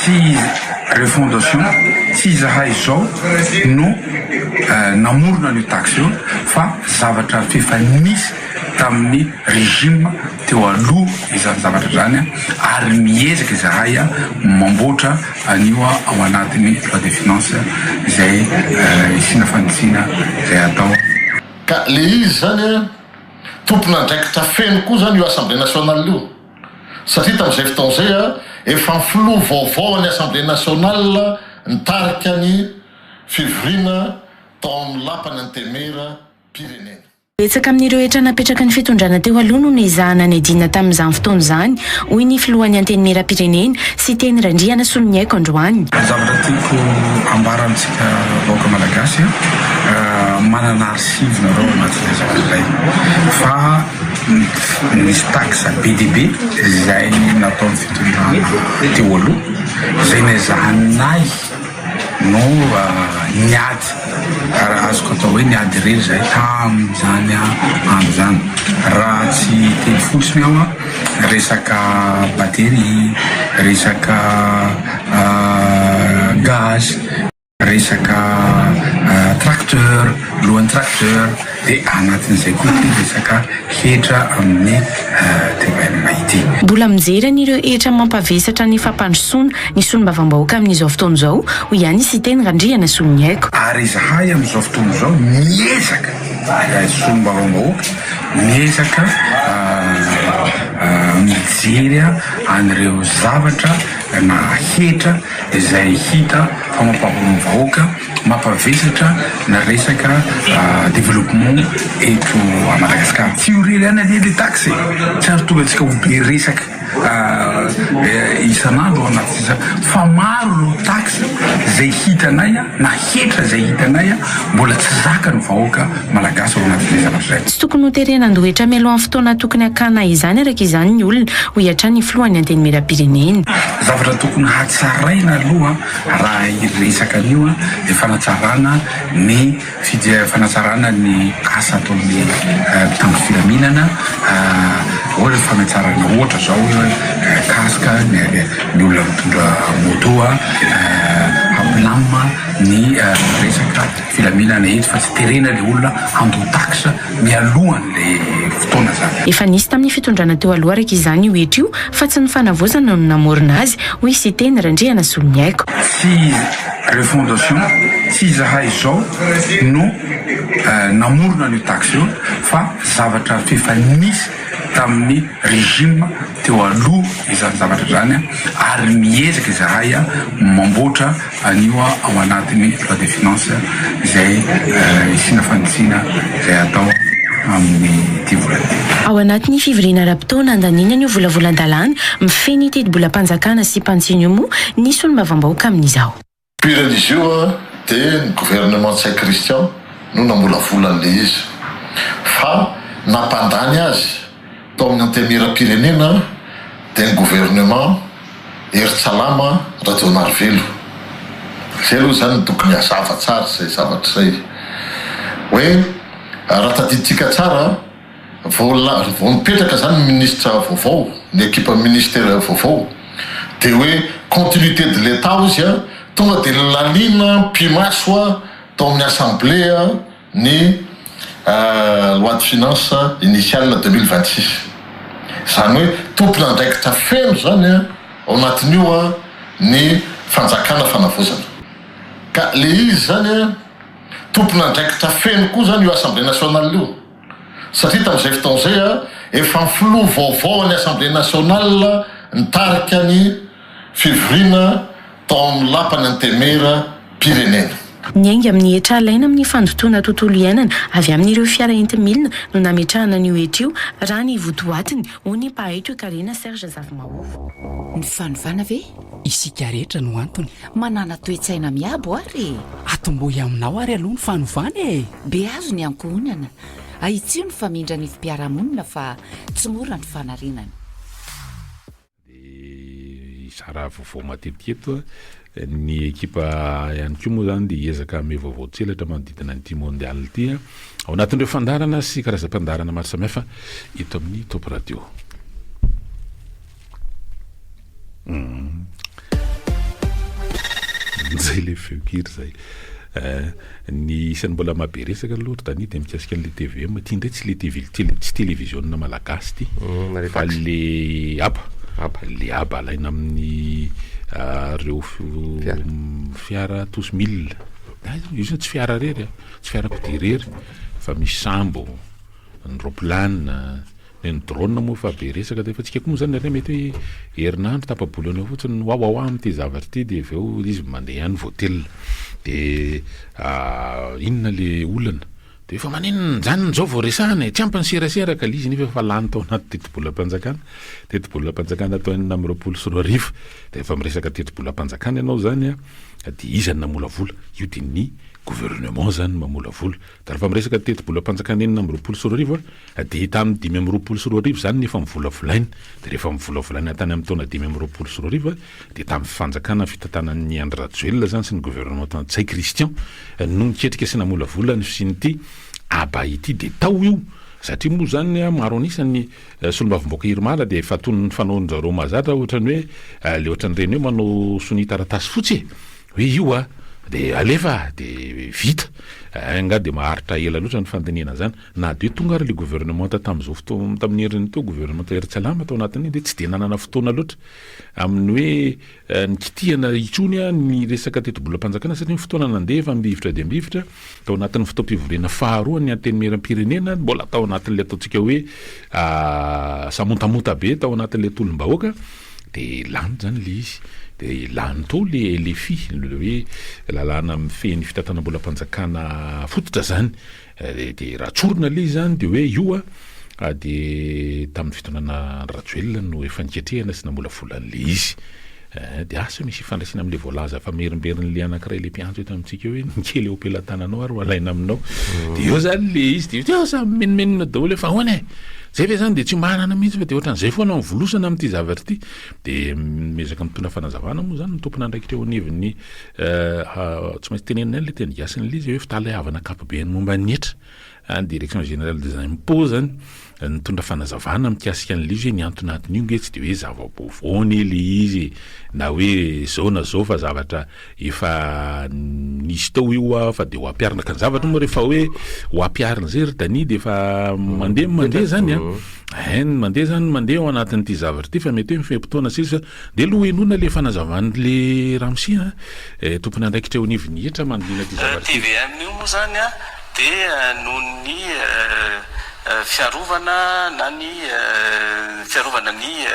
Tsy refondation, tsy izahay izao no namorona an'io taxe io fa zavatra f'efa nisy tamin'ny régime teo aloha izany zavatra izany ary miezaka izahay mamboatra an'io ao anatin'ny loi de finance izay hisiana fanitsiana izay hatao. Ka le izy zany an, tompon'andraikitra feno koa zany io assemblée nationale io. Satria tamin'izay fotoana izay efa ny filoha vaovao an'ny Assemblée nationale nitarika ny fivoriana tao amin'ny lapan'ny Antenimieram-pirenena. Betsaka amin'ireo hetra napetraky ny fitondrana teo aloha no nezahana niadiana tamin'izany fotoana izany, hoy ny filohan'ny Antenimieram-pirenena, Siteny Randrianasoloniaiko androany. Ny zavatra tiako ambara amintsika vahoaka malagasy, manana archive nareo ao anatin'ilay zavatra ilay fa Nisy taxe be dia be izay nataon'ny fitondrana teo aloha, izay nezahanay no niady, ary azoko atao hoe niady irery izahay tamin'izany andro izany. Raha tsy hiteny fotsiny aho, resaka batterie, resaka gaz. Resaka tracteur, lohan'ny tracteur, dia anatin'izay koa ity resaka hetra amin'ny tvm ity. Mbola mijery an'ireo hetra mampavesatra ny fampandrosoana ny solombavambahoaka amin'izao fotoana izao, hoy ihany i Siteny Randrianasoloniaiko. Ary izahay amin'izao fotoana izao miezaka, izahay solombavambahoaka miezaka mijery an'ireo zavatra na hetra izay hita fa mampahory ny vahoaka, mampavesatra ny resaka développement eto à Madagascar. Tsy io irery ihany anie le taxe e! Tsy ary tonga antsika ho be resaka isan'andro ao anatin'izany fa maro ireo taxe izay hitanay na hetra izay hitanay mbola tsy zakan'ny vahoaka malagasy ao anatin'izay zavatra izay. Tsy tokony ho terena handoa hetra mialohan'ny fotoana tokony hakana izany araka izany ny olona, hoy hatrany ny filohan'ny Antenimierampirenena. Zavatra tokony hatsaraina aloha raha hiresaka an'io dia fanatsarana ny fanatsarana ny asa ataon'ny mpitandro filaminana, ohatra fanatsarana ohatra zao hoe casque ny olona mitondra moto hampilamina ny resaka filaminana eto fa tsy terena le olona handoa taxe mialohan'le fotoana zany. Efa nisy tamin'ny fitondrana teo aloha araka izany io hetra io fa tsy ny fanavaozana no namorona azy, hoy i Siteny Randrianasoloniaiko. Tsy refondation, tsy izahay izao no namorona an'io taxe io fa zavatra f'efa nisy tamin'ny régime teo aloha izany zavatra izany ary miezaka izahay mamboatra an'io ao anatin'ny loi de finance izay hisiana fanitsiana izay hatao amin'ity volana ity. Ao anatin'ny fivoriana ara-potoana handaniana an'io volavolan-dalàna mifehy ny tetibolam-panjakana sy mpantsiny io moa ny solombavambahoaka amin'izao. Pire an'izy io dia ny gouvernement Ntsay Christian no namolavola an'ilay izy fa nampandany azy tao amin'ny antenimierampirenena dia ny gouvernement Heritsalama Rajaonarivelo. Izay aloha izany no tokony hazava tsara izay zavatra izay. Hoe raha tadidintsika tsara, vao vao nipetraka izany ny minisitra vaovao, ny ekipan'ny ministera vaovao, dia hoe continuité de l'Etat hozy an, tonga dia laniana am-pimaso tao amin'ny assemblée ny loi de finance initiale 2026. Izany hoe tompon'andraikitra feno izany ao anatin'io ny fanjakana fanavaozana. Ka le izy izany tompon'andraikitra feno koa izany io assemblée nationale io. Satria tamin'izay fotoana izay efa ny filoha vaovao an'ny assemblée nationale nitarika ny fivoriana tao amin'ny lapan'ny Antenimierampirenena. Niainga amin'ny hetra alaina amin'ny fandotoana tontolo iainana avy amin'ireo fiara enti-milina no nametrahana an'io hetra io, raha ny votoatiny, hoy ny mpahay toekarena Serge Zafimahova. Ny fanovana ve? Isika rehetra no antony. Manàna toe-tsaina miabo ary e! Atombohy aminao ary aloha ny fanovana e! Beazo ny ankohonana, ahitsio ny famindra anivom-piarahamonina fa tsy mora ny fanarenana. Dia hizara vaovao matetika eto. Ny ekipa ihany koa moa izany dia hiezaka hanome vaovao tselatra manodidina an'ity mondial ity ao anatin'ireo fandaharana sy karazam-pandaharana maro samihafa eto amin'ny Top Radio. zay le feon-kira zay. Eh, ny isan'ny mbola maha be resaka aloha ry Dany dia mikasika an'le tvm, ity indray tsy le TV, tsy televiziona malagasy ity fa le haba, le haba alaina amin'ny reo fiara tous mille, io zany tsy fiara irery a, tsy fiarakodia irery fa misy sambo, ny roplanina, Ny ny drone moa efa be resaka fa tsika koa moa zany indraindray mety hoe herinandro tapa-bolana eo fotsiny no wawawa amin'ity zavatra ity dia avy eo izy mandeha ihany vao telina de inona le olana de efa maninona zany zao vao resahana e, tsy ampy ny serasera ka le izy nefa efa lany tao anaty tetibolam-panjakana, tetibolam-panjakana tao 2026 de efa miresaka tetibolam-panjakana ianao zany a de iza no namolavola, io de ny gouvernement zany no mamolavola, de rehefa miresaka tetibolam-panjakana 2026 a Dia tamin'ny 2025 izany no efa novolavolaina. Dia rehefa novolavolaina tany amin'ny taona 2025 dia tamin'ny fanjakana fitantanan'i Andry Rajoelina izany sy ny gouvernement Ntsay Christian no niketrika sy namolavola ny fisian'ity aba ity. Dia tao io satria moa izany maro an'isa ny solombavambahoaka Irmala dia efa toy ny fanaon-dRareo mahazatra ohatran'ny hoe ilay ohatran'ireny hoe manao sonia taratasy fotsy e! Hoe io a! Dia alefa dia vita. Angaha dia maharitra ela loatra ny fandinihana an'izany. Na dia tonga ary ilay governemanta tamin'izao fotoana, tamin'ny heriny teo, governemanta Hery Tsalama tao anatin'iny dia tsy dia nanana fotoana loatra amin'ny hoe nikitihana intsony ny resaka tetibolam-panjakana satria ny fotoana nandeha efa ambivitra dia ambivitra tao anatin'ny fotoam-pivoriana faharoa ny Antenimierampirenena, mbola tao anatin'ilay ataontsika hoe samontamonta be tao anatin'ilay tolom-bahoaka dia lany izany ilay izy. Dia lany tao ilay LFI, ilay hoe lalàna mifehy ny fitantanam-bolam-panjakana fototra izany. Dia raha tsorina ilay izy izany dia hoe io a dia tamin'ny fitondrana Andry Rajoelina no efa niketrehana sy namolavola an'ilay izy. Dia asa misy ifandraisana amin'ilay voalaza fa merimberin'ilay anankiray ilay mpiantso eto amintsika eo hoe ny kely eo am-pelatananao ary ho alaina aminao. Dia eo izany ilay izy dia eo samy mimenomenona daholo hoe fa ahoana e? Zay ve izany dia tsy manana mihitsy fa dia ohatran'izay foana ny volosana amin'ity zavatra ity. Dia miezaka mitondra fanazavana moa izany ny tompon'andraikitra eo anivon'ny Tsy maintsy tenenina ihany ilay teny gasin'ilay izy hoe fitaleavana ankapobeny momba ny hetra, ny direction générale des impôts zany nitondra fanazavana mikasika an'ilay izy hoe ny antonanton'io nge tsy de hoe zava-baovao anie ilay izy e, na hoe zao na zao fa zavatra efa nisy tao io a fa de ho ampiharina, ka ny zavatra moa rehefa hoe ho ampiharina zay ry Dania de efa mandeha mandeha zany a, ein mandeha zany mandeha ao anatin'ity zavatra ity fa mety hoe ny fe-potoana sisa Ndeha aloha henoina le fanazavan'le ramose a, tompon'andraikitra eo anivon'ny hetra manodidina ity zavatra ity. Tvm io moa zany a dia noho ny fiarovana na ny fiarovana ny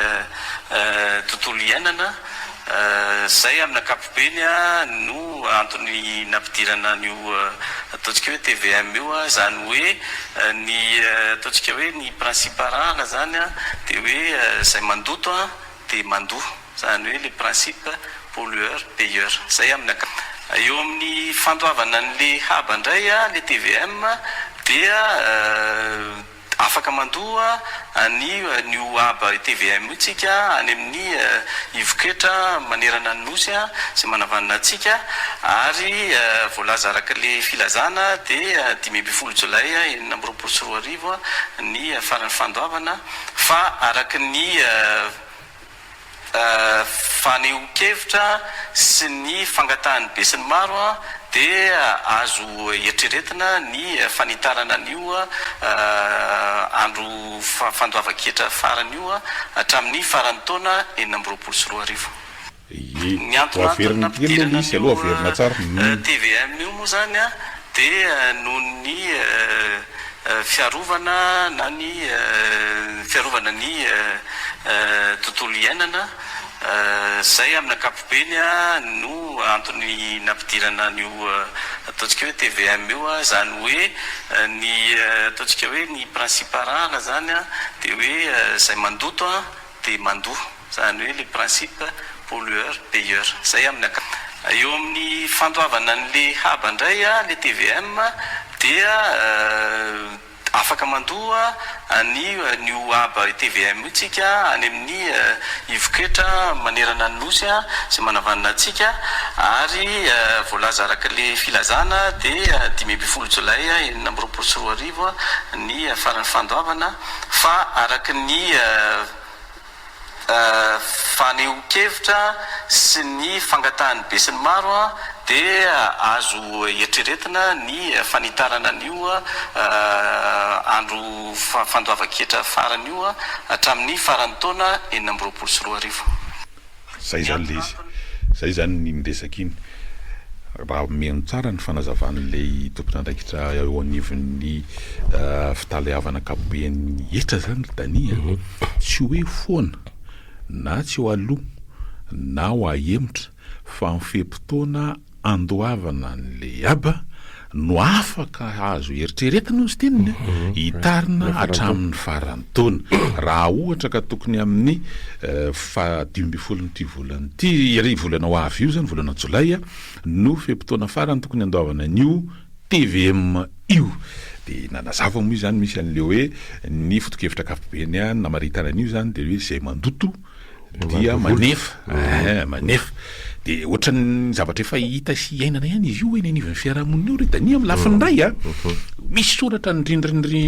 tontolo iainana izay amin'ny ankapobeny no antony nampidirana an'io ataontsika hoe tvm io, izany hoe ny ataontsika hoe ny principe arahana zany dia hoe izay mandoto dia mandoa, izany hoe le principe pollueur payeur, izay amin'ny ankapobeny. Eo amin'ny fandoavana an'le haba indray, le tvm, dia afaka mandoa an'io haba tvm io tsika any amin'ny ivon-ketra manerana ny Nosy izay manavanana antsika ary voalaza araka le filazana dia 15 jolay 2026 ny faran'ny fandoavana fa araka ny fanehoan-kevitra sy ny fangatahan'ny besinimaro dia azo eritreretina ny fanitarana an'io andro fandoavan-ketra farany io hatramin'ny faran'ny taona 2026. Ie, Ny ho antonantony averina kely aloha nampidirana ilay izy, aleo an'io averina tsara. Tvm io moa izany dia noho ny fiarovana na ny fiarovana ny tontolo iainana, izay amin'ny ankapobeny no antony nampidirana an'io ataontsika hoe tvm io, izany hoe ny ataontsika hoe ny principe arahana izany dia hoe izay mandoto dia mandoa, izany hoe le principe pollueur payeur, izay amin'ny ankapobeny. Eo amin'ny fandoavana an'le haba indray, le tvm, dia afaka mandoa an'io haba tvm io tsika any amin'ny ivon-ketra manerana ny Nosy izay manavanana antsika ary voalaza araka le filazana dia 15 jolay 2026 ny faran'ny fandoavana fa araka ny. fanehoan-kevitra sy ny fangatahan'ny besinimaro dia azo eritreretina ny fanitarana an'io andro fandoavan-ketra farany io hatramin'ny faran'ny taona 2026. Zay zany le izy. Zay zany ny resaka iny. Raha mihaino tsara ny fanazavan'ilay tompon'andraikitra eo anivon'ny fitaleavana ankapoben'ny hetra zany ry Dany a, tsy hoe foana na tsy ho aloha na ho ahemotra fa ny fe-potoana andoavana an'ilay haba no afaka azo eritreretina hozy teniny a, hitarina hatramin'ny faran'ny taona. Raha ohatra ka tokony amin'ny faha 15 ity volana ity, ry volana ho avy io zany, volana jolay, no fe-potoana farany tokony andoavana an'io tvm io. Dia nanazava moa izy zany misy an'ilay hoe ny foto-kevitra ankapobeny namaritana an'io zany dia hoe izay mandoto dia manefa eh, manefa de ohatran'ny zavatra efa hita sy iainana ihany izy io eny anivon'ny fiarahamonina eo ry Dania amin'ny lafiny iray a misy soratra ny rindrin'ny ry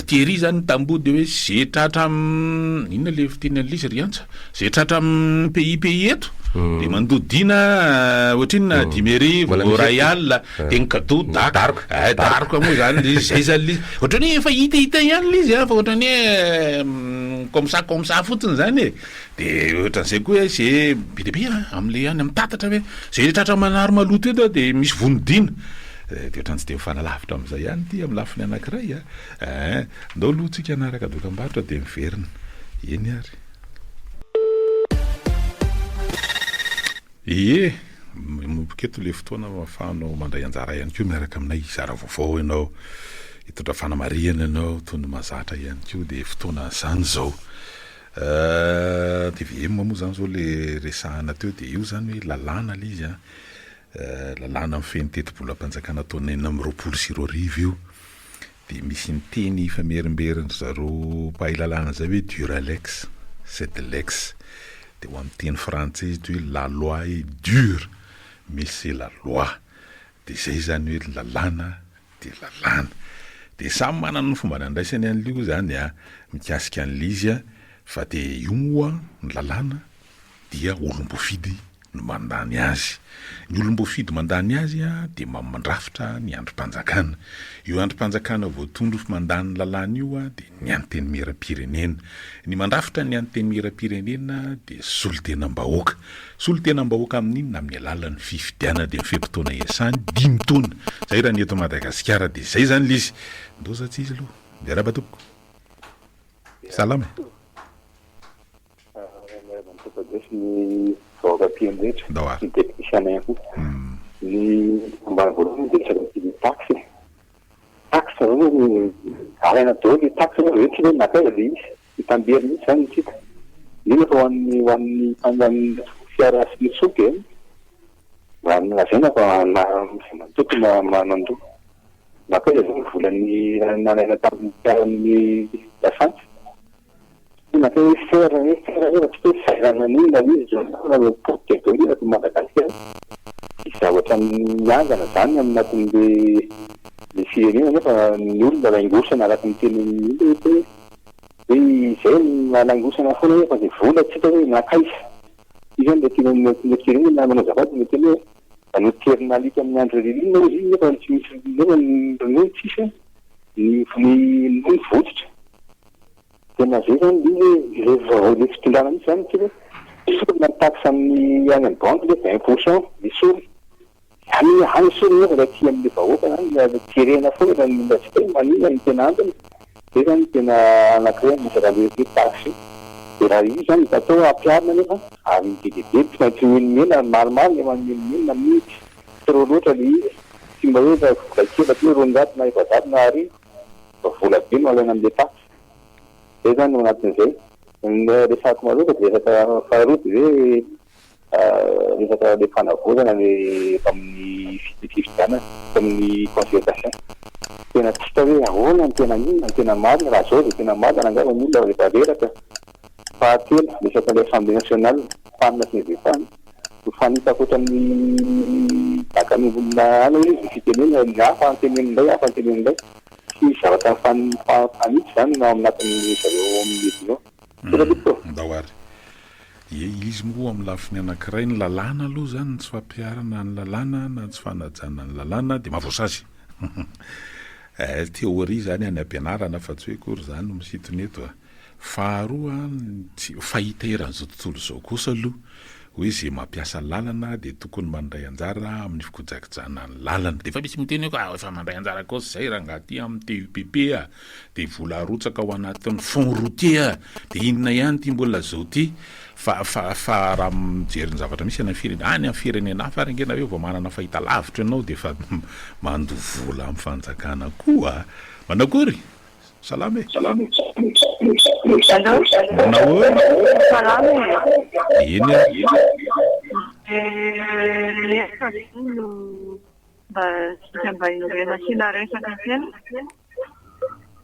Thierry zany tamboho de hoe ze tratra am inona le fiteny an'ilay izy ry Antsa ze tratra am pays pays eto de mandoa dina ohatrinona 5000 iray alina de ny cadeau daroka eh daroka moa zany le izy zay zany le izy ohatran'ny hoe efa hitahita ihany le izy a fa ohatran'ny hoe comme ça comme ça fotsiny zany e de ohatran'izay koa hoe ze be dia be a am'le any am-tatatra hoe ze tratra manary maloto eto a de misy vono dina de ohatran'ny tsy de mifanalavitra am'zay ihany ity am' lafiny anankiray a eh ndao aloha tsika hanaraka dokam-barotra de miverina eny ary. Ie, manomboka eto ilay fotoana ahafahanao mandray anjara ihany koa miaraka aminay, hizara vaovao ianao, hitondra fanamarihana ianao, toy ny mahazatra ihany koa dia fotoana izany izao. Tvm moa izany izao ilay resahana teo dia io izany hoe lalàna ilay izy an, lalàna mifehy ny tetibolam-panjakana taona 2026 io. Dia misy ny teny ifamerimberin-dry zareo mpahay lalàna izay hoe dura lex, sed lex. Dia ho amin'ny teny frantsay izy dia hoe la loi est dure mais c'est la loi. Dia izay izany hoe lalàna dia lalàna. Dia samy manana ny fomba nandraisany an'ilay io izany an, mikasika an'ilay izy an, fa dia io moa ny lalàna dia olom-boafidy no mandany azy. Ny olom-boafidy mandany azy dia mandrafitra ny andrim-panjakana. Io andrim-panjakana voatondro mandany ny lalàna io dia ny Antenimierampirenena. Ny mandrafitra ny Antenimierampirenena dia solontenam-bahoaka. Solontenam-bahoaka amin'inona? Amin'ny alalan'ny fifidianana dia ny fe-potoana iasany dimy taona. Izay raha ny eto Madagasikara dia izay izany ilay izy. Ndao za tsy izy aloha. Miarahaba tompoko. Salama e. Miarahaba ny Topadio sy ny vahoaka mpino rehetra sy ny teknisiana ihany koa. Ny ambara voalohany dia resaka ny taxe. Taxe zany alaina daholo ny taxe nefa avy eo tsy hoe nankaiza ilay izy. Mitamberina mihitsy izany ny tsy hita. Indrindra fa ho an'ny ho an'ny mpandeha fiara sy ny solika e. Raha lazaina fa na izay mandoa no mandoa. Nankaiza izany ny vola nalaina tamin'ny fiaran'ny lasantsy? Tena atao hoe fer hoe fer nefa tsy hoe fer naninona ilay izy fa potika daholo eto Madagasikara. Tsisy zavatra miangana zany ao anatin'le le firenena nefa ny olona laingosana araka ny tenenin'ny olona eto hoe hoe izay no laingosana foana nefa le vola tsy hita hoe nankaiza. Io zany le tiana le firenena manao azafady le teny hoe noterina alika amin'ny andro ririnina hozy izy nefa tsy misy nefa ny ronono tsisy ny ny nono votsotra. Tena zay zany le izy hoe le vaovao le fitondrana mihitsy zany tsy hoe esorina ny taxe amin'ny any amin'ny banky le 20 pour cent esorina any any esorina nefa le aty amin'le vahoaka zany le terena foana zany ny olona tsy hoe maninona ny tena antony zay zany tena anakiray amin'ny resaka le hoe taxe io de raha io zany no atao ampiharina nefa ary be dia be tsy maintsy menomenona maromaro le manomenona amin'io tsy trop loatra le izy tsy mba hoe vola kely aty hoe 200 na 400 na arivo fa vola be no alaina amin'ilay taxe. Zay zany ao anatin'izay. Ny resahako maloka dia resaka faharoa dia hoe resaka ilay fanavaozana ilay eto amin'ny fifidianana, eto amin'ny concertation. Tena tsy hita hoe ahoana no tena inona no tena marina, raha zao dia tena marina angamba ny olona efa reraka. Fahatelo, resaka ilay assemblée nationale, fanina sy ny izay fanina. Mifanitsaka ohatran'ny dakan'olona any hoe izy fitenena, ny hafa anteneniny indray, hafa anteneniny indray. Tsy misy zavatra mifanitsy izany ao anatin'ny zareo ao amin'ny Union. Misaotra tompoko ô. Ndao ary. Ie, izy moa amin'ny lafiny anankiray, ny lalàna aloha izany, ny tsy fampiharana ny lalàna na ny tsy fanajana ny lalàna dia mahavoasazy. Eh, théorie izany any am-pianarana fa tsy hoe akory izany no misintona eto a. Faharoa, tsy fahita eran'izao tontolo izao kosa aloha hoe izay mampiasa lalana dia tokony mandray anjara amin'ny fikojakojana ny lalana. Dia efa misy miteny hoe ka efa mandray anjara kosa izay rangahy ity amin'ny TUPP a. Dia vola arotsaka ao anatin'ny fonds routier a! Dia inona ihany ity mbola zao ity? Fa fa fa raha mijery ny zavatra misy any amin'ny firenena, any amin'ny firenena hafa ary ange na hoe vao manana fahitalavitra ianao dia efa mandoa vola amin'ny fanjakana koa a! Manakory? Salama e! Allô? Manahoana? Salama e! Eny ary. Resaka no Mba tsika mba indray nasiana resaka kely.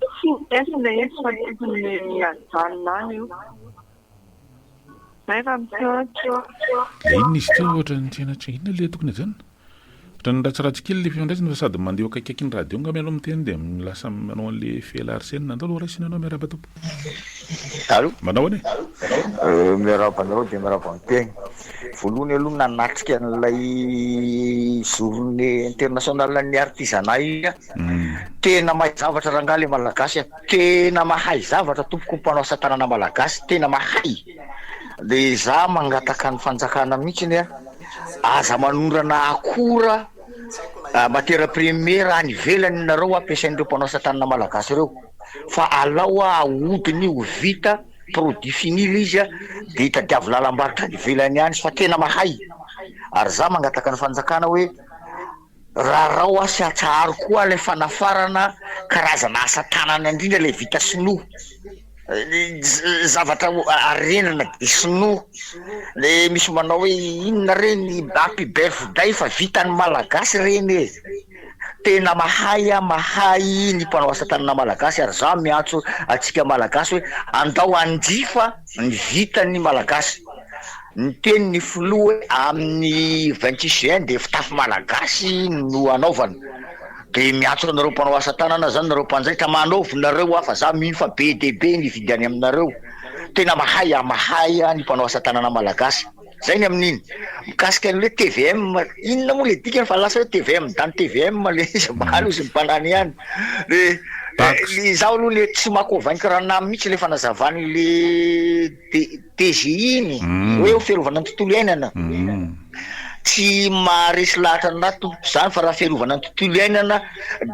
Tsy mety ilay izy fa tokony ajanona any io. Zay fa misaotra. Ilay inona izy ity ohatran'ny tena tsy inona ilay tokony ajanona? Ohatran'ny ratsiratsy kely ilay fifandraisana fa sady mandeha eo akaikikaiky ny radio angamba ianao miteny dia lasa manao an'ilay effet Larsen. Andao aloha raisina ianao miarahaba tompoko. Allô? Manao ahoana e? Euh, miarahaba anareo dia miarahaba ny mpihaino. Voalohany aloha nanatrika an'ilay journée internationale ny artisanat iny aho. Tena mahay zavatra rangahy le malagasy a. Tena mahay zavatra tompoko mpanao asa tanana malagasy, tena mahay. De za mangataka ny fanjakana mihitsiny a, aza manondrana akora matière première any ivelany nareo ampiasain'ireo mpanao asa tanana malagasy ireo. Fa alao ahodiny ho vita produit fini le izy de itadiavo lalam-barotra any ivelany any fa tena mahay, ary za mangataka ny fanjakana hoe rarao aho sy atsaharo koa lay fanafarana karazana asa tanana indrindra lay vita sinoa, zavatra arenana de sinoa, le misy manao hoe inona reny happy birthday fa vitan'ny malagasy reny e. Tena mahay a mahay ny mpanao asa tanana malagasy ary za miantso antsika malagasy hoe andao hanjifa ny vitan'ny malagasy. Niteny ny filoha hoe amin'ny 26 juin de fitafy malagasy no hanaovana. De miantso anareo mpanao asa tanana zany nareo mpanjaitra manaovy nareo a fa za mino fa be dia be ny hividy any aminareo. Tena mahay a mahay ny mpanao asa tanana malagasy. Zay ny amin'iny. Mikasika ny hoe tvm, inona moa le dikany fa lasa hoe tvm dans tvm le izy mba aloha izy mpanany ihany. Le le izaho aloha le tsy maha convaincre anah mihitsy le fanazavan'le DGI iny hoe ho fiarovana ny tontolo iainana. Tsy maharesy lahatra anah tompoko zany fa raha fiarovana ny tontolo iainana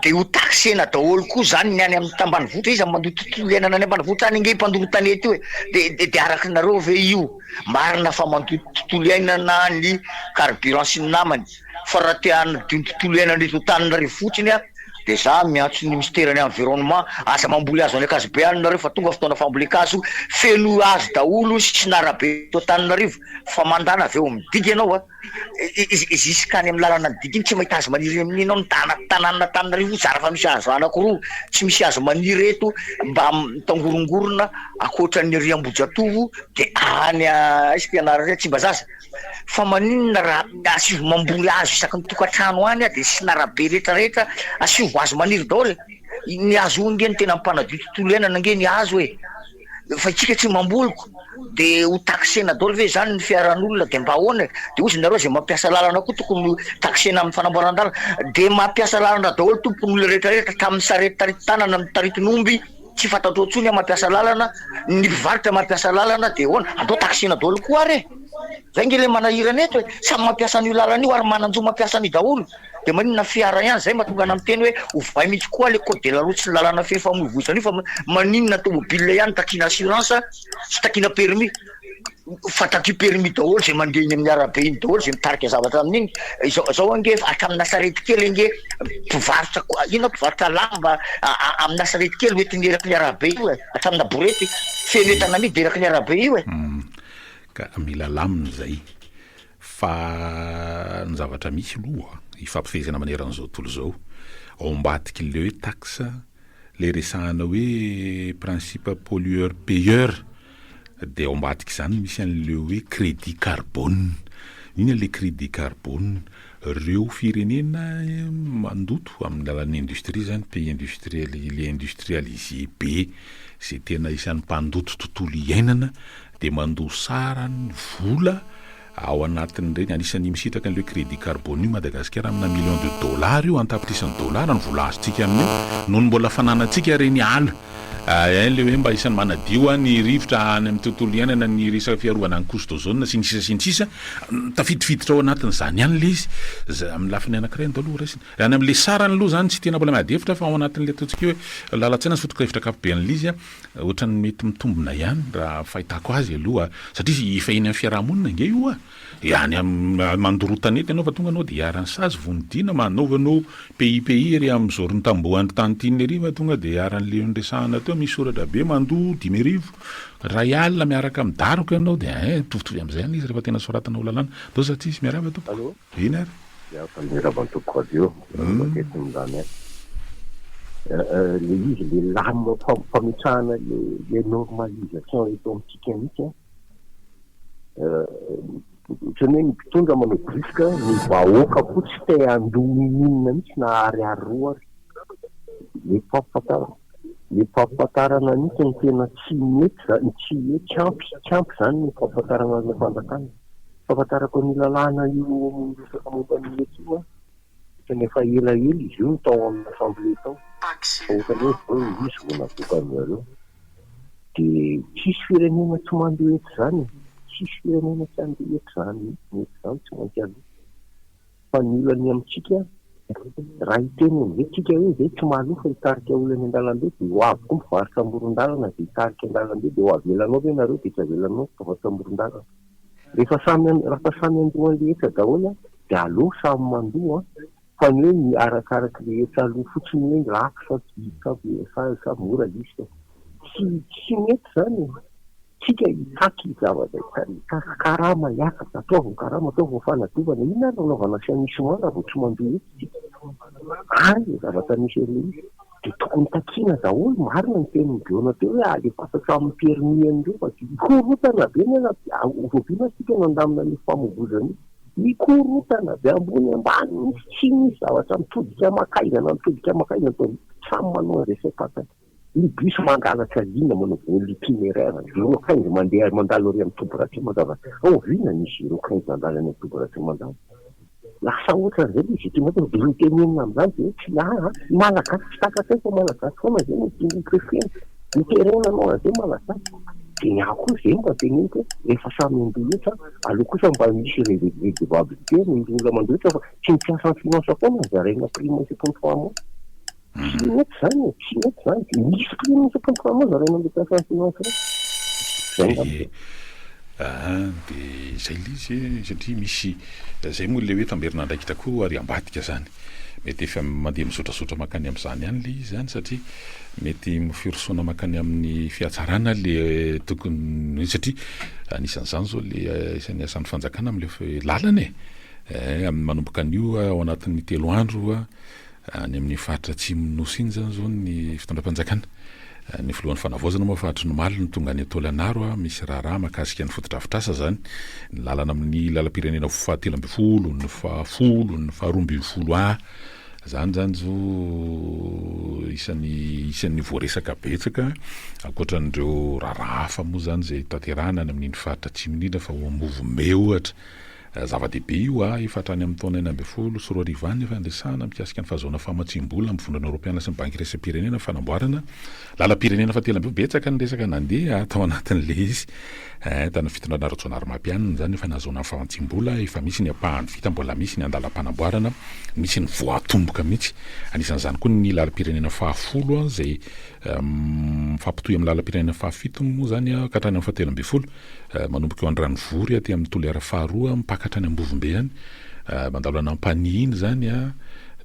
de ho taxena daholo koa zany ny any amin'ny tambanivohitra, iza mandoa tontolo iainana any ambanivohitra any ange mpandoro tanety io e, de de de arakinareo ve io? Marina fa mandoto tontolo iainana ny carburant sy ny namany fa raha te hanadio ny tontolo iainana eto Antananarivo fotsiny a de za miantso ny minisiteran'ny environnement aza mamboly hazo any Ankazobe any nareo fa tonga fotoana fambolen-kazo feno hazo daholo ny sisin'arabe eto Antananarivo fa mandana avy eo midigy ianao a. Jusqu'any amin'ny lalana ny digy iny tsy mahita hazo maniry amin'iny ianao, ny tana- tanànan'Antananarivo zara fa misy hazo anankiroa, tsy misy hazo maniry eto mba mitangorongorona ankoatran'ny ery Ambohijatovo de any aiza ity anarana ity Tsimbazaza, fa maninona raha asivo mamboly hazo isaky ny tokantrano any de sinarabe retraretra asivo hazo maniry daholo e, ny hazo io ange no tena mampanadio tontolo iainana ange ny hazo e. Fa isika tsy mamboly ko de ho taxena daholo ve zany ny fiaran'olona de mba ahoana e? De ozy nareo zay mampiasa lalana koa tokony ho taxena amin'ny fanamboaran-dalana de mampiasa lalana daholo tompoko ny olona rehetra rehetra hatramin'ny sarety tariti-tanana ny taritin'omby tsy fantatrao intsony aho mampiasa lalana ny mpivarotra mampiasa lalana de ahoana andao taxena daholo koa ary e! Zay nge le manahirana eto e! Samy mampiasa an'io lalana io ary manan-jo mampiasa an'io daholo. De maninona fiara ihany zay mahatonga ana miteny hoe ovay mihitsy koa le code de la route sy ny lalàna fifamoivoizana io fa maninona tomobile ihany takiana assurance sy takiana permis fa takio permis daholo zay mandeha eny amin'ny arabe iny daholo zay mitarika zavatra amin'iny izao zao ange hatraminà sarety kely ange mpivarotra ko- inona mpivarotra lamba aminà sarety kely hoentiny eraky ny arabe io e hatraminà borety feno entana amidy eraky ny arabe io e. Ka mila lamina izay. Fa ny zavatra misy aloha, ifampifehezana manerana izao tontolo izao, ao ambadik'ilay hoe taxe, ilay resahana hoe principe pollueur payeur, dia ao ambadik'izany misy an'ilay hoe crédit carbone. Inona ilay crédit carbone? Ireo firenena mandoto amin'ny alalan'ny industrie izany, pays industriel, ilay industrialisé be, izay tena isan'ny mpandoto tontolo iainana, dia mandoa sarany vola ao anatin'ireny, anisan'ny misitraka an'ilay crédit carbone io Madagasikara amina millions de dollars io, an-tapitrisany dollars ny vola azontsika amin'io, noho ny mbola fananantsika ireny ala, ilay hoe mba isan'ny manadio ny rivotra any amin'ny tontolo iainana, ny resaka fiarovana ny couche d'ozone sy ny sisa sy ny sisa, tafidifiditra ao anatin'izany ihany ilay izy, amin'ny lafiny anankiray andao aloha ho raisina. Any amin'ilay sarany aloha izany tsy tena mbola miady hevitra fa ao anatin'ilay ataontsika hoe lalan-tsaina sy foto-kevitra ankapoben'ilay izy ohatran'ny mety mitombina ihany raha fahitako azy aloha satria efa eny amin'ny fiaraha-monina ange io a! E any amin'ny mandoro tanety ianao fa tonga anao dia iharan'ny sazy vonidina manaova anao PIPI ery amin'ny zoron-tamboho andry tantine ery fa tonga dia iharan'ilay niresahana teo misy soratra be mandoa 5000 ray alina miaraka amin'ny daroka ianao dia ein mitovitovy amin'izay ihany izy rehefa tena soratana ho lalàna. Ndao za tsisy miarahaba tompoko. Eny ary. Miaraka amin'ny Rabantompoko Radio, miaraka eto amin'izany any. Le izy le lam fametrahana le le normalisation eto amintsika mihitsy an. Ohatran'ny hoe ny mpitondra manao brusque, ny vahoaka koa tsy te handoa n'inon'inona mihitsy na ariary roa ary. Le fampafantarana, le fampafantarana mihitsy no tena tsy mety zany, tsy hoe tsy ampy, tsy ampy zany ny fampafantarana an'ilay fanjakana. Fahafantarako an'io lalàna io miresaka momba ny hetra io an, ohatran'ny efa elaela izy io no tao amin'ny assemblée tao, fa ohatran'ny hoe vao izy vao navoakan-dry zareo. Dia tsisy firenena tsy mandoa hetra izany e, tsisy firenena tsy handoa hetra izany mihitsy, ny hetra izany tsy maintsy aloa. Fa ny olana amintsika, raha hiteny amin'izay tsika hoe izay tsy mahaloa fa hitarika olona eny an-dalambe dia ho avy koa mpivarotra amoron-dalana dia hitarika an-dalambe dia ho avelanao ve nareo dia tsy avelanao ny mpivarotra amoron-dalana. Rehefa samy raha samy handoa an'ilay hetra daholo dia aleo samy mandoa fa ny hoe ny arakarak'ilay hetra aloa fotsiny hoe lafo sa tsy sa sa mora izy fa tsy tsy mety izany e. Tsika hitaky zavatra hitaky karama hiakatra, ataovy ny karama, ataovy ny fanadiovana, inona ary no anaovana assainissement raha vao tsy mandoa hetra isika? Any ilay zavatra misy an'ilay izy. Dia tokony takiana daholo, marina ny tenin'i Biona teo hoe alefaso hatramin'ny permis an'ireo fa dia hikorontana be ny aza, oviana ary isika no handamina an'io famovoizana io? Mikorontana be ambony ambany mihitsy, tsy misy zavatra mitodika mankaiza na mitodika mankaiza, samy manao an'izay saim-pantany. Ny bus mangalatra ligne manao vol itinéraire, zéro quinze mandeha mandalo ary amin'ny toby Ratsimandrava, rahoviana ny zéro quinze nandalo any amin'ny toby Ratsimandrava? Lasa ohatran'izay ilay izy ety mantsy dia ny tenenina amin'izany dia hoe tsy aa, ny malagasy tsy takatray fa malagasy foana izay no tiany hofefena, ny terrain nanao an'izay malagasy, dia ny ahy koa izay mba teneniko hoe rehefa samy handoa hetra aleo kosa mba misy redevabilité ny olona mandoa hetra fa tsy ny mpiasan'ny finance foana no zaraina prime isaky ny trois mois. Tsy mety izany e, tsy mety izany. Misy prime isaky ny trois mois zaraina amin'ireo mpiasan'ny finance ireo. Izay angamba Dia aa dia izay ilay izy e, satria misy, izay moa ilay hoe tamberin'andraikitra koa ary ambadika izany. Mety efa mandeha mizotrazotra mankany amin'izany ihany ilay izy izany satria mety firosoana mankany amin'ny fihatsarana ilay tokony, satria anisan'izany izao ilay isan'ny asan'ny fanjakana amin'ilay lalana e, eh, manomboka anio ao anatin'ny telo andro Any amin'ny faritra atsimon'ny Nosy iny izany izao ny fitondram-panjakana. Ny filohan'ny fanavaozana moa fa hatry ny omaly no tonga any Taolagnaro, misy raharaha mahakasika ny fotodrafitrasa izany, ny lalana amin'ny lalam-pirenena fahatelo ambin'ny folo, ny fahafolo, ny faharoa ambin'ny folo A. Izany izany izao isan'ny isan'ny voaresaka betsaka ankoatran'ireo raharaha hafa moa izany izay tanterahina any amin'iny faritra atsimo iny indrindra fa ao Ambovombe ohatra. Zava-dehibe io a, efa hatrany amin'ny taona 2016 any efa niresahana mikasika ny fahazoana famatsiam-bola amin'ny Vondrona Eoropeana sy ny Banky Iraisam-pirenena ny fanamboarana lalam-pirenena fahatelo ambin'ny Betsaka ny resaka nandeha tao anatin'ilay izy. Eh, tany fitondrana Rajaonarimampianina izany efa nahazoana ny famatsiam-bola, efa misy ny ampahany vita, mbola misy ny andalam-panamboarana, misy ny voatomboka mihitsy. Anisan'izany koa ny lalam-pirenena fahafolo izay mifampitohy amin'ny lalam-pirenena fahafito moa izany ka hatrany amin'ny fahatelo ambin'ny folo. Manomboka eo Andranovory aty amin'ny Toliara faharoa mipaka hatrany Ambovombe any, mandalo an'Ampanihy iny izany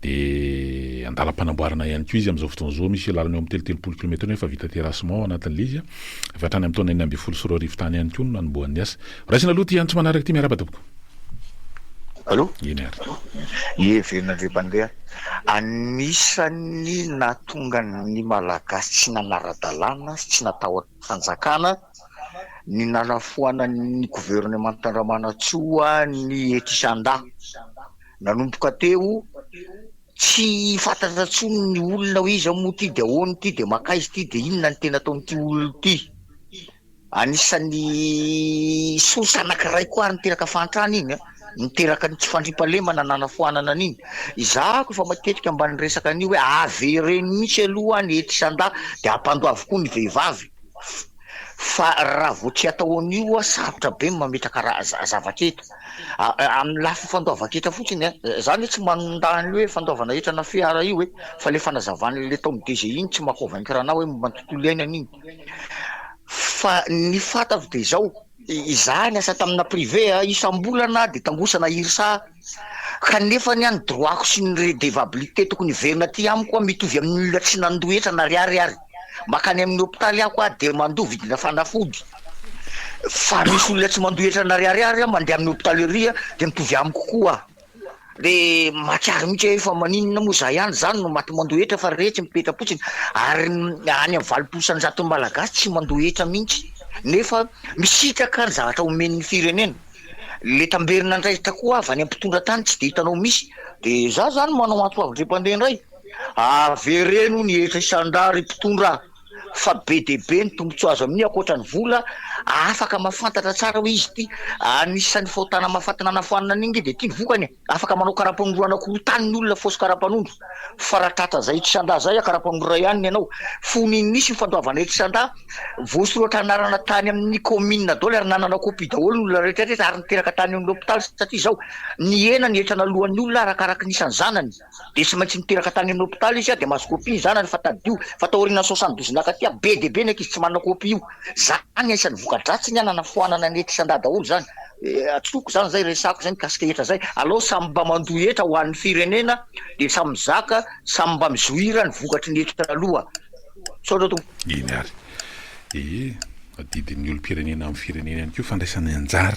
dia andalam-panamboarana ihany koa izy amin'izao fotoana izao, misy lalana eo amin'ny 33 kilomètre eo efa vita terrassement ao anatin'ilay izy, efa hatrany amin'ny taona 2016 tany ihany koa no nanombohan'ny asa. Raisina aloha ity antso manaraka ity, miarahaba tompoko. Allô? Eny ary. Ie, velona indray mpandeha. Anisan'ny nahatonga ny Malagasy tsy nanara-dalàna sy tsy natahotra fanjakana ny nanafoanan'ny governemanta Ramanantsoa ny hetra isan-dahy. Nanomboka teo, tsy fantatra intsony ny olona hoe iza moa ity dia ahoana ity dia mankaiza ity dia inona no tena ataon'ity olona ity. Anisan'ny source anankiray koa ary niteraka fahantrana iny an, niteraka ny tsy fandriampahalemana nanafoanana an'iny. Izaho efa matetika mba niresaka an'io hoe avereno mihitsy aloha ny hetra isan-dahy dia ampandoavy koa ny vehivavy fa raha vao tsy atao an'io sarotra be ny mametraka raha zavatra eto. Amin'ny lafiny fandoavan-ketra fotsiny an, za anie tsy mandà an'io hoe fandoavana hetra na fiara io e, fa le fanazavan'le tao amin'ny DGI iny tsy maha convaincre anah hoe momba ny tontolo iainana iny. Fa ny fantako dia izao, izaho niasa tamina privé a, isam-bolana dia tangosana IRSA, kanefa ny ahy ny droit-ko sy ny redevabilité tokony hiverina aty amiko a mitovy amin'ny olona tsy nandoa hetra na ariary ary. Mankany amin'ny hopitaly aho koa dia mandoa vidina fanafody. Fa misy olona tsy mandoa hetra na ariary ary mandeha amin'ny hopitaly ery dia mitovy amiko koa. De mahatsiaro mihitsy aho hoe fa maninona moa za ihany zany no maty mandoa hetra fa re tsy mipetra-potsiny ary any amin'ny 80% malagasy tsy mandoa hetra mihitsy nefa misitraka ny zavatra omen'ny firenena. Le tamberin'andraikitra koa avy any amin'ny mpitondra tany tsy de hitanao misy. De za zany manao antso avo ndray mpandeha indray, avereno ny hetra isan-dahy ry mpitondra a! fa be dia be ny tombotsoa azo amin'io ankoatra ny vola, afaka mahafantatra tsara hoe izy ity anisan'ny fahotana mahafaty nanafoanana an'iny nge dia ity ny vokany e, afaka manao karapanondro korontany ny olona fausse karapanondro fa raha tratra zay tsy sanda zay karapanondro iray ihany ny anao, fony nisy ny fandoavana hetra sanda voasoratra anarana tany amin'ny commune daholo ary nanana copie daholo ny olona rehetra rehetra ary niteraka tany amin'ny hopitaly satria izao nihena ny hetra naloan'ny olona arakaraky ny isan'ny zanany. Dia tsy maintsy niteraka tany amin'ny hopitaly izy dia mahazo copie ny zanany fa tadidio fa taorian'ny 72 nakaty be dia be ny ankizy tsy manana copie io. Zany anisan'ny voka-dratsiny an nanafoanana ny hetra isan-dahy daholo zany. Atsoko zany zay resako zay mikasika hetra zay. Alao samy mba mandoa hetra ho an'ny firenena dia samy mizaka, samy mba mi-jouir ny vokatry ny hetra aloha. Misaotra tompoko. Eny ary. Ee, adidin'ny olom-pirenena amin'ny firenena ihany koa fandraisana anjara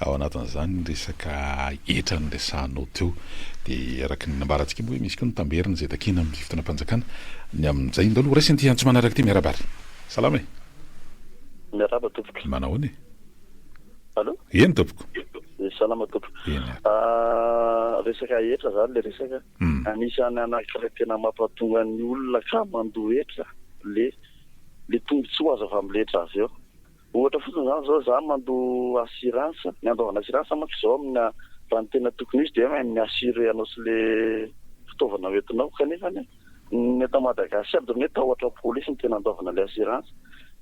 Ao anatin'izany ny resaka hetra noresahanao teo. Dia araka ny nambarantsika moa hoe misy koa ny tamberina izay takiana amin'ny fitondram-panjakana ny amin'izay. Ndao aloha horaisina ity antso manaraka ity. Miarahaba ary. Salama e. Miarahaba tompoko. Manahoana e? Allô? Eny tompoko. Salama tompoko. Eny ary. Resaka hetra zany le resaka. Anisan'ny anankiray tena mampatonga ny olona ka mandoa hetra le le tombotsoa azo avy amle hetra avy eo. Ohatra fotsiny izany izao, za mandoa assurance, ny andoavana assurance manko izao amina raha ny tena tokony ho izy dia hoe mi-assurer anao sy le fitaovana hoentinao kanefa ny eto Madagasikara dia ny hoe tahotra polisy no tena andoavana le assurance.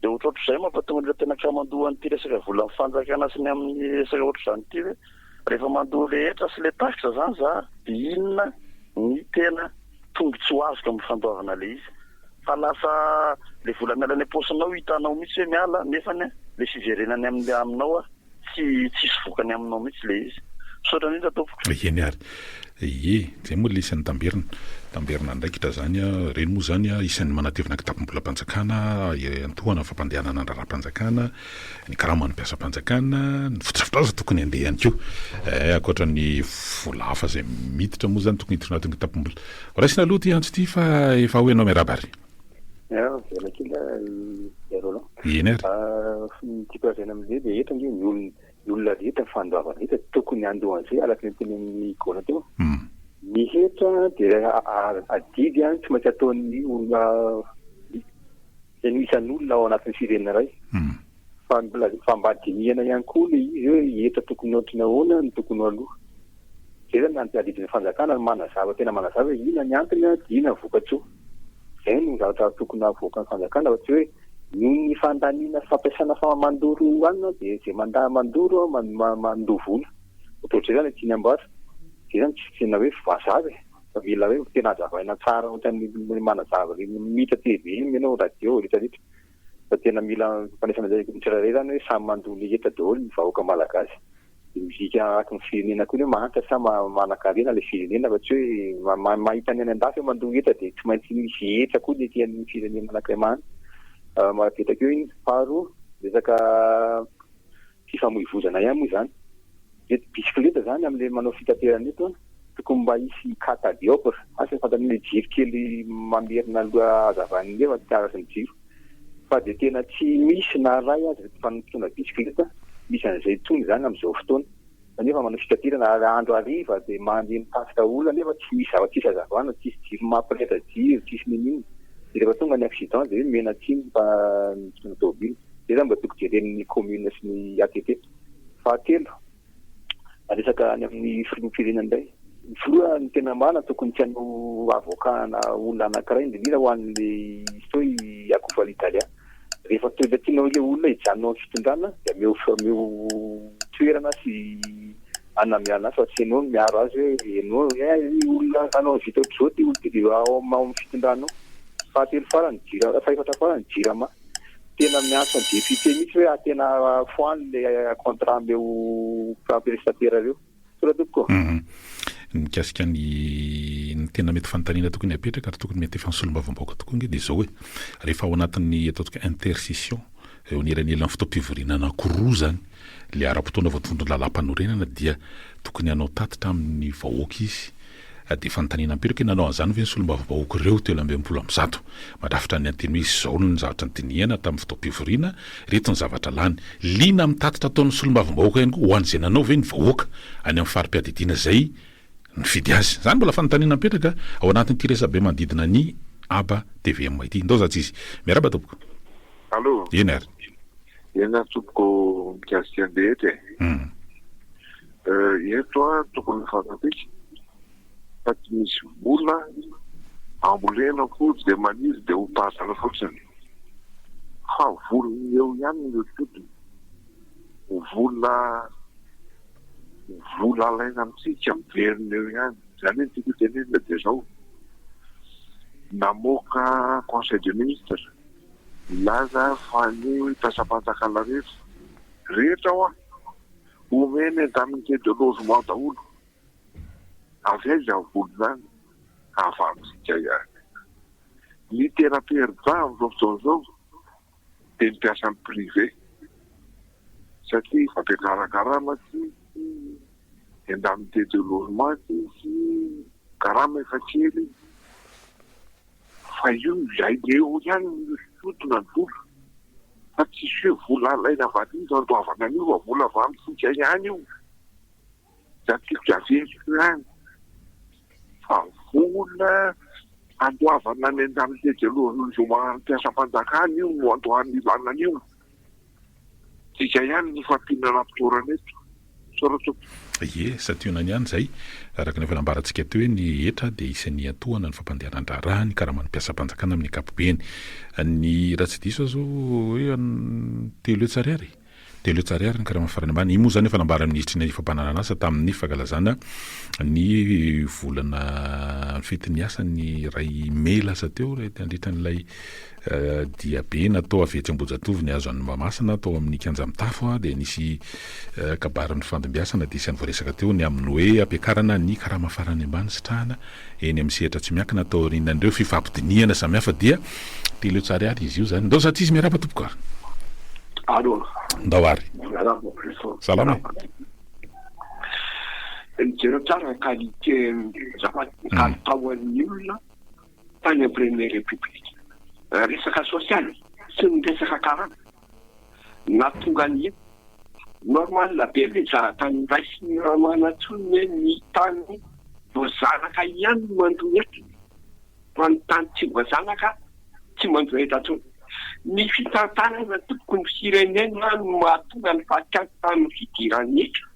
Dia ohatrohatr'izay mampatonga ny olona tena ka mandoa an'ity resaka volan'ny fanjakana sy ny amin'ny resaka ohatr'izany ity hoe rehefa mandoa le hetra sy le taxe izany za dia inona ny tena tombotsoa azoko amin'ny fandoavana le izy. Fa lasa le vola miala any am-paosinao hitanao mihitsy hoe miala nefany le fiverenany amin'le aminao tsy tsisy vokany aminao mihitsy le izy. Misaotra indrindra tompoko. Eny ary. Ie, zay moa le isan'ny tamberina. Tamberina andraikitra zany a, ireny moa zany a, isan'ny manatevina kitapom-bolam-panjakana, iantohana ny fampandehanana ny raharaham-panjakana, ny karaman'ny mpiasam-panjakana, ny fotodrafitrasa tokony handeha ihany koa. Eh, ankoatra ny vola hafa izay miditra moa zany tokony hiditra anatin'ny kitapom-bola. Raisina aloha ity antso ity fa efa ho ianao miarahaba ary. Miarahaba velona kely aho Roland. Eny ary. Ny tiako lazaina amin'izay dia eto ange ny olona ny olona rehetra ny fandoavana rehetra tokony handoa an'izay araka ny tenenin'i Goana teo. Ny hetra dia adidy tsy maintsy ataon'ny olona isan'olona ao anatin'ny firenena iray. Fa mbola fa mba dinihana ihany koa le izy hoe hetra tokony ohatry ny ahoana no tokony ho aloa. Zay zany ny adidin'ny fanjakana ny manazava tena manazava hoe inona ny antony an, dia inona ny vokatsoa. Zay no zavatra tokony havoakan'ny fanjakana fa tsy hoe noho ny fandaniana sy fampiasana fa mandoro hanina dia zay manda mandoro mandoa vola. Ohatrohatr'izay zany ny tiany ambara. Zay zany tsy tena hoe mazava e. Fa mila hoe tena hazavaina tsara ohatran'ny manazava ireny mita TV iny ianao, radio rehetra rehetra. Fa tena mila fandraisana andraikitra ny tsirairay zany hoe samy mandoa ny hetra daholo ny vahoaka malagasy. Dia midika araky ny firenena koa ny hoe mahantra sa manankarena ilay firenena fa tsy hoe mahita ny any andafy hoe mandoa hetra dia tsy maintsy misy hetra koa ny aty amin'ny firenena anankiray mahantra. Mahapetraka eo iny. Faharoa, resaka fifamoivozana ihany moa izany. Ireto bisikileta izany amin'ilay manao fitaterana eto, tokony mba hisy catadiopre, asa ny fantatrao ilay jiro kely mamerina aloha hazavan'ny nefa tsy araky ny jiro. Fa dia tena tsy misy na iray aza ireto mpitondra bisikileta misy an'izay intsony izany amin'izao fotoana. Kanefa manao fitaterana ary andro hariva dia mandeha mitatitra olona nefa tsy misy zava tsisy hazavana, tsisy jiro mampirehitra jiro, tsisy n'inon'inona. Dia rehefa tonga ny accident dia hoe miana tsiny ny mpitondra tômôbila. Izay zany mba tokony jeren'ny commune sy ny ATT. Fahatelo, resaka any amin'ny filoham-pirenena indray. Ny filoha ny tena marina tokony tsy hanao avocat-na olona anankiray indrindra ho an'ilay izy hoe i Akofaly Italia. Rehefa toetra tianao ilay olona hijanona ao amin'ny fitondrana dia omeo omeo toerana sy anamiana azy fa tsy ianao no miaro azy hoe ianao eh olona nanao vita ohatr'izao ity olona ity dia ao amin'ny fitondrana ao. Fahatelo farany jira fahefatra farany jirama. Tena miantso ny député mihitsy hoe tena foano le contrat ameo prestataire reo. Misaotra tompoko. Ny mikasika ny ny tena mety fanontaniana tokony hapetraka ary tokony mety efa ny solombavambahoaka tokoa ange dia izao hoe, rehefa ao anatin'ny ataontsika intersession, eo anelanelan'ny fotoam-pivoriana anankiroa izany, ilay ara-potoana voatondron'ny lalàmpanorenana dia tokony hanao tatitra amin'ny vahoaka izy Dia fanontaniana mipetraka hoe nanao an'izany ve ny solombavambahoaka ireo 163? Mandrafitra ny anteny hoe izao ny zavatra nodinihana tamin'ny fotoam-pivoriana, ireto ny zavatra lany. Liana amin'ny tatitra ataon'ny solombavambahoaka ihany koa ho an'izay nanao ve ny vahoaka any amin'ny fari-piadidiana izay nifidy azy? Izany mbola fanontaniana mipetraka ao anatin'ity resabe manodidina ny aba tvm ity. Ndao za tsy izy. Miarahaba tompoko. Allo. Eny ary. Eny ary tompoko mikasika an'le eto e. Eto an tokony ho fantatsika fa tsy misy vola ambolena akory dia maniry dia hotazana fotsiny fa volony eo ihany no tompony, vola vola alaina amintsika miverina eo ihany, izany hoe ny tiako hotenenina dia izao, namoaka conseil de ministre nilaza fa ny mpiasam-panjakana rehetra rehetra hoa Omena indemnité de logement daholo. Avy aiza ny vola izany? Avy amintsika ihany. Ny tena perdant amin'izao fotoana izao dia ny mpiasan'ny privé satria fampiakaran-karama tsisy, indemnité de logement tsisy, karama efa kely. Fa io izay eo ihany no misintona ny vola fa tsisy hoe vola alaina avy any iza andoavana an'io fa vola avy amintsika ihany io. Za tiako averiko ihany fa vola andoavana ny indemnité de logement an'ny mpiasam-panjakana io no andoavana ilana an'io. Tsika ihany no fampihinana am-potorana eto. Misaotra tompoko. Ie, santionany ihany izay. Araka ny efa nambarantsika teo hoe ny hetra dia isan'ny iantohana ny fampandehanan-draharaha ny karaman'ny mpiasam-panjakana amin'ny ankapobeny. Ny raha tsy diso aho izao hoe 300 ariary e? 300 ariary ny karama farany ambany. Iny moa izany efa nambaran'ny minisitry ny fampananan'asa tamin'ny fankalazana ny volana fetin'ny asa ny iray mey lasa teo nandritra an'ilay Diabe natao avy etsy Ambohijatovo nihazo an'i Mahamasina tao amin'ny kianja mitafo dia nisy kabary nifandimbiasana dia isan'ny voaresaka teo ny amin'ny hoe hampiakarana ny karama farany ambany sitrahana eny amin'ny sehatra tsy miankina taorian'ireo fifampidinihana samihafa dia 300 ariary izy io izany. Ndao za tsisy miarahaba tompoko a! Allo. Ndao ary. Miarahaba Bresson. Salama e. Jereo tsara ny qualité azafady ny kalitaon'ny olona tany amin'ny première république. Resaka sosialy sy ny resaka karama nahatonga ny normal be le zahatany raisin'ny Ramanantsoa hoe ny tany voazanaka ihany no mandoa hetra fa ny tany tsy voazanaka tsy mandoa hetra intsony. Ny fitantanana tompoko ny firenena no mahatonga ny fatiantoka amin'ny fidiran'ny hetra.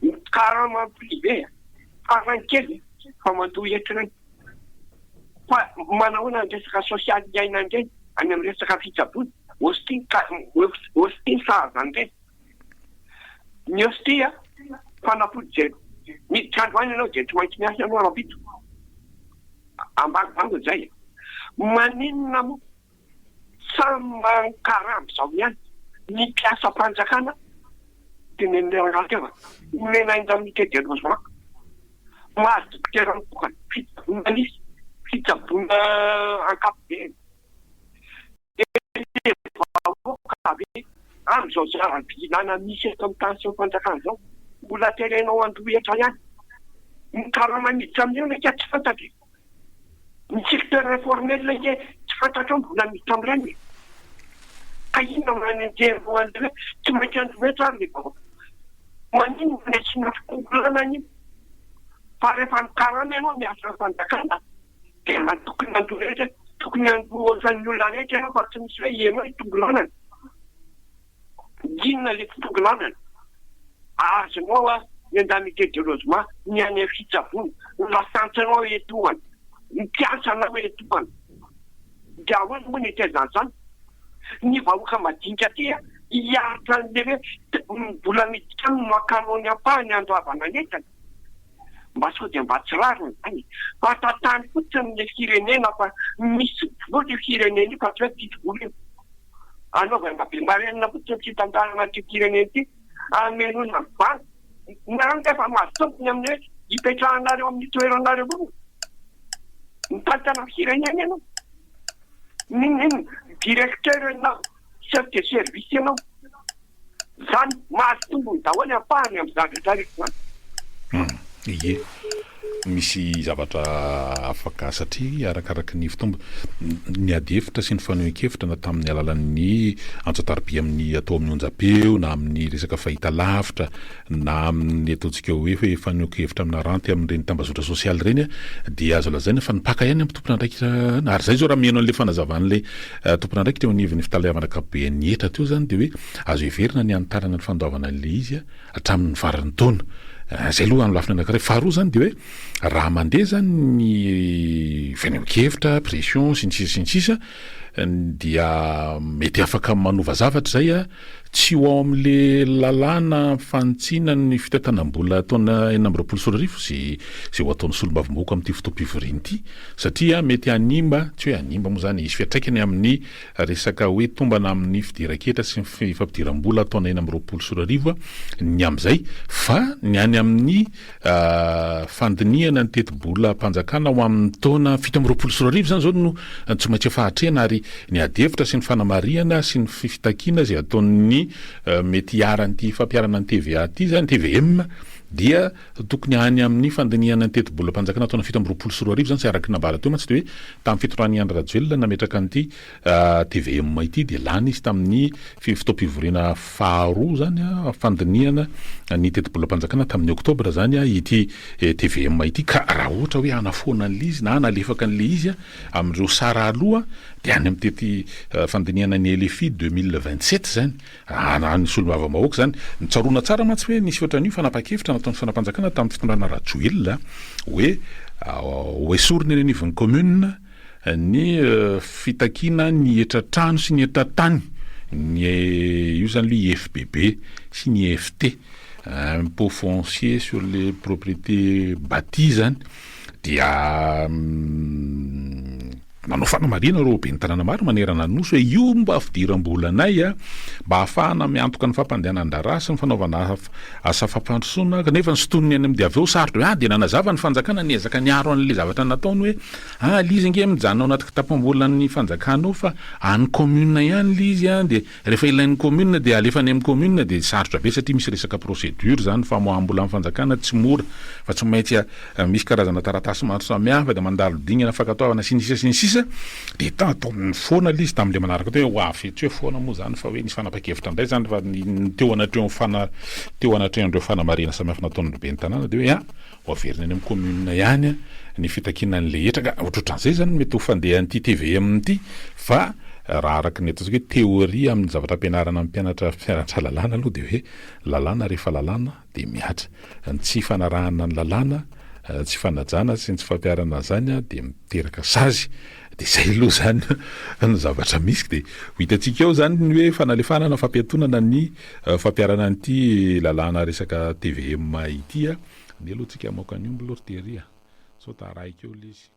Ny karama privé farany kely fa mandoa hetra ireny. Fa manahoana ny resaka sosialy iainan'ireny any amin'ny resaka fitsaboana? Ostie ka ostie sahaza an'ireny. Ny ostie fanafody zay miditra androany ianao dia tsy maintsy miasa ianao rahampitso. Ambanimbany izay. Maninona moa Samy mankarama izao ihany ny mpiasam-panjakana tenenin'i rangahy teo fa omena indemnité de logement, mahazo dokotera mitokana, fitsaboana nisy, fitsaboana ankapobeny. Dia ilay vahoaka ve amin'izao zava-bilana misy eto amin'ny tany sy ny fanjakana izao mbola terenao handoa hetra ihany? Ny karama miditra amin'io anie tsy fantatra e! Ny secteur informel ange tsy fantatrao mbola miditra amin'ireny e! Ka inona no hanenjehanao an'ireny hoe tsy maintsy handoa hetra ary ilay vahoaka? Maninona no asiana fikolana an'io? Fa rehefa mikarama ianao miasa amin'ny fanjakana dia mba tokony handoa hetra. Tokony handoa ohatran'ny olona rehetra ianao fa tsy misy hoe ianao hitongilanana. Inona ilay fitongilanana? Azonao a ny indemnité de logement, ny any amin'ny fitsaboana, ny lasantsinao etoana, ny mpiasanao etoana. Dia ahoana moa ny hitaiza an'izany? Ny vahoaka madinika aty a, hiaritra an'ilay hoe ny vola miditra aminy no hakanao ny ampahany handoavana ny entana. Mba sao dia mba tsy rariny izany e! Fa tantano fotsiny ilay firenena fa misy vola io firenena io fa tsy hoe tsisy vola io. Anaovana be marenina fotsiny ny fitantanana an'ity firenena ity, hamenoana ny banky. Nareo angaha efa mahazo tombony amin'ny hoe hipetrahanareo amin'ny toeranareo io? Mitantana firenena ianao. N'inon'inona, directeur ianao, chef de service ianao. Zany, mahazo tombony daholo ny ampahany amin'izany rehetra rehetra izany. Hum, ie. Misy zavatra afaka satria arakaraky ny fitombo ny ady hevitra sy ny fanehoan-kevitra na tamin'ny alalan'ny antso an-tariby amin'ny atao amin'ny onjam-peo na amin'ny resaka fahitalavitra na amin'ny ataontsika hoe hoe fanehoan-kevitra amina ranty amin'ireny tambazotra sosialy ireny dia azo lazaina fa nipaka ihany amin'ny tompon'andraikitra ary izay izao raha mihaino an'ilay fanazavan'ilay Tompon'andraikitra eo anivon'ny fitaleavana ankapoben'ny hetra teo izany dia hoe azo heverina ny hanitarana ny fandoavana an'ilay izy hatramin'ny faran'ny taona. Izay aloha amin'ny lafiny anankiray. Faharoa izany dia hoe raha mandeha izany ny fanehoan-kevitra, pression sy ny sisa sy ny sisa dia mety afaka manova zavatra izay tsy ho ao amin'ilay lalàna fanitsiana ny fitantanam-bola taona 2026 izay izay ho ataon'ny solombavambahoaka amin'ity fotoam-pivoriana ity. Satria mety hanimba, tsy hoe hanimba moa izany, hisy fiantraikany amin'ny resaka hoe tombana amin'ny fidiran-ketra sy ny fampidiram-bola taona 2026 ny amin'izay, fa ny any amin'ny fandinihana ny tetibolam-panjakana ho amin'ny taona 2027 izany izao no tsy maintsy efa atrehina ary ny adihevitra sy ny fanamarihana sy ny fitakiana izay ataon'ny mety hiharan'ity fampiharana ny TVA ity izany, tvm, dia Tokony any amin'ny fandinihana ny tetibolam-panjakana taona 2027 izany, araka ny nambara teo mantsy dia hoe tamin'ny fitondran'i Andry Rajoelina nametraka an'ity tvm ity dia lany izy tamin'ny fotoam-pivoriana faharoa izany fandinihana ny tetibolam-panjakana tamin'ny oktobra izany ity tvm ity ka raha ohatra hoe hanafoana an'ilay izy na hanalefaka an'ilay izy amin'ireo sara aloha dia any amin'ny tety fandinihana ny LFI 2027 izany Raha ny solombavambahoaka izany. Ny tsaroana tsara mantsy hoe nisy ohatran'io fanapahan-kevitra nataon'ny fitondram-panjakana tamin'ny fitondrana Rajoelina hoe hoesorina eny anivon'ny commune ny fitakiana ny hetra-trano sy ny hetra-tany, ny io izany aloha IFBB sy ny IFT, impôt foncier sur les propriétés bâties izany dia Nanao fanamarihana ireo ben'ny tanàna maro manerana ny Nosy hoe io mba fidiram-bolanay mba hahafahana miantoka ny fampandehanan-draharaha sy ny fanaovana asa fampandrosoana kanefa ny sintoniny any amin'ny dia avy eo sarotra be. Ah dia nanazava ny fanjakana niezaka niaro an'ilay zavatra nataony hoe ah ilay izy ange mijanona ao anaty kitapom-bolan'ny fanjakana ao fa an'ny commune ihany ilay izy dia rehefa ilain'ny commune dia alefa any amin'ny commune dia sarotra be satria misy resaka procédure izany famoaham-bolan'ny fanjakana tsy mora fa tsy maintsy misy karazana taratasy maro samihafa dia mandalo dingana fankatoavana sy ny sisa sy ny sisa dia nataony foana ilay izy tamin'ilay manaraka teo hoe ho avy tsy hoe foana moa izany fa hoe nisy fanapahan-kevitra indray izany fa ny teo anatrehan'ny fana teo anatrehan'ireo fanamarihana samihafa nataon'ny ben'ny tanàna dia hoe ah ho averina any amin'ny commune ihany ny fitakiana an'ilay hetra ka ohatrohatran'izay izany mety ho fandehan'ity tvm ity fa raha araka ny ataontsika hoe théorie amin'ny zavatra ampianarana amin'ny mpianatra mpianatra lalàna aloha dia hoe lalàna rehefa lalàna dia mihatra. Ny tsy fanarahana ny lalàna, tsy fanajana sy ny tsy fampiharana an'izany dia miteraka sazy. Dia izay aloha izany no zavatra misy. Dia ho hitantsika eo izany ny hoe fanalefahana na fampiantonana ny fampiharana an'ity lalàna resaka tvm ity. Andeha aloha tsika hamoaka ny omby aloha ry Thierry a! Sao tarahiko eo ilay izy.